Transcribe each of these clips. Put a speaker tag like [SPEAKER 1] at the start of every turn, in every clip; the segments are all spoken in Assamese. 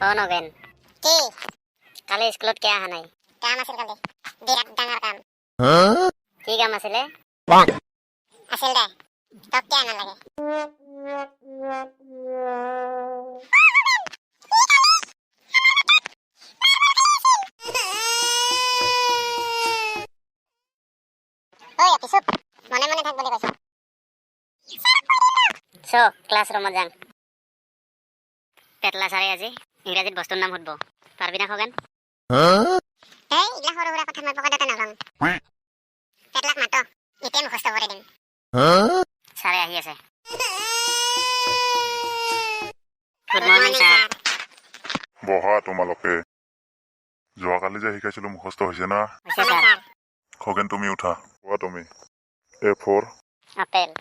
[SPEAKER 1] অ নগেন,
[SPEAKER 2] কি?
[SPEAKER 1] কালি স্কুলত কিয় অহা নাই?
[SPEAKER 2] কাম আছিল কালি, বিৰাট ডাঙৰ কাম।
[SPEAKER 1] কি কাম আছিলে?
[SPEAKER 2] আছিল দে, তোক কিয় নালাগে? ঐ আপি, চুপ, মনে মনে থাক বুলি কৈছো।
[SPEAKER 1] চ, ক্লাছ ৰুমত যাং। পেটলা ছাৰে আজি ইংৰাজীত বস্তুৰ নাম সুধব, পাৰবি না খগেন?
[SPEAKER 2] এই এইগিলা সৰু সুৰা কথা মই পকেটতে নলওঁ। পেটলাক মাতো, এতিয়া মুখস্থ কৰি দিম।
[SPEAKER 1] ছাৰে আহি আছে। Good morning sir.
[SPEAKER 3] বহা তোমালোকে। যোৱাকালি যে শিকাইছিলো, মুখস্থ হৈছে না?
[SPEAKER 1] হৈছে ছাৰ।
[SPEAKER 3] খগেন, তুমি উঠা। কোৱা তুমি, A for?
[SPEAKER 1] Apple.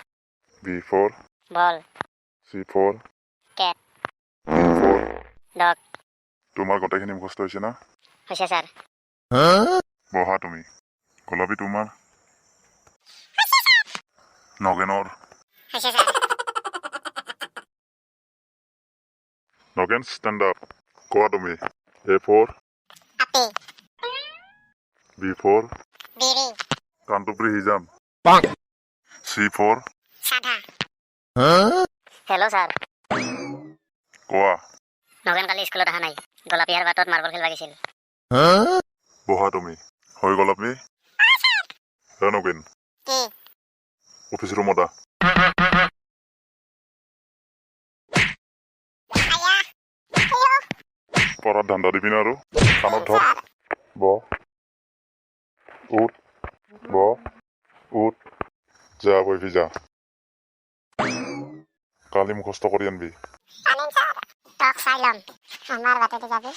[SPEAKER 3] B for?
[SPEAKER 1] Ball.
[SPEAKER 3] C for?
[SPEAKER 1] Cat.
[SPEAKER 3] D for?
[SPEAKER 1] Dog.
[SPEAKER 3] তোমাৰ গোটেইখিনি মুখস্থ হৈছে না?
[SPEAKER 1] হৈছে ছাৰ।
[SPEAKER 3] বহা তুমি। গোলাপী, তোমাৰ? নগেনৰ?
[SPEAKER 2] হৈছে ছাৰ।
[SPEAKER 3] Nagen, stand up. কোৱা তুমি, এ ফৰ?
[SPEAKER 2] আপি।
[SPEAKER 3] B for?
[SPEAKER 2] বিৰি।
[SPEAKER 3] কাণটুপৰি সিজাম। C for?
[SPEAKER 2] সাধা।
[SPEAKER 1] Hello sir.
[SPEAKER 3] কোৱা।
[SPEAKER 1] নগেন কালি স্কুলত অহা নাই, গোলাপীহাৰ বাটত মাৰ্বল খেলবা গৈছিল।
[SPEAKER 3] বহা তুমি। হৈ গোলাপী। হে নগেন।
[SPEAKER 2] কি?
[SPEAKER 3] অফিচ ৰুমত আহ।
[SPEAKER 2] আয়া।
[SPEAKER 3] পঢ়াত ধান্দা দিবি না আৰু? কাণত ধৰ। ব, উঠ, ব, উঠ, যা, বহিবি যা। কালি মুখস্থ কৰি আনবি।
[SPEAKER 2] আনিম ছাৰ, তোক চাই ল'ম। আমাৰ বাটেদি যাবি।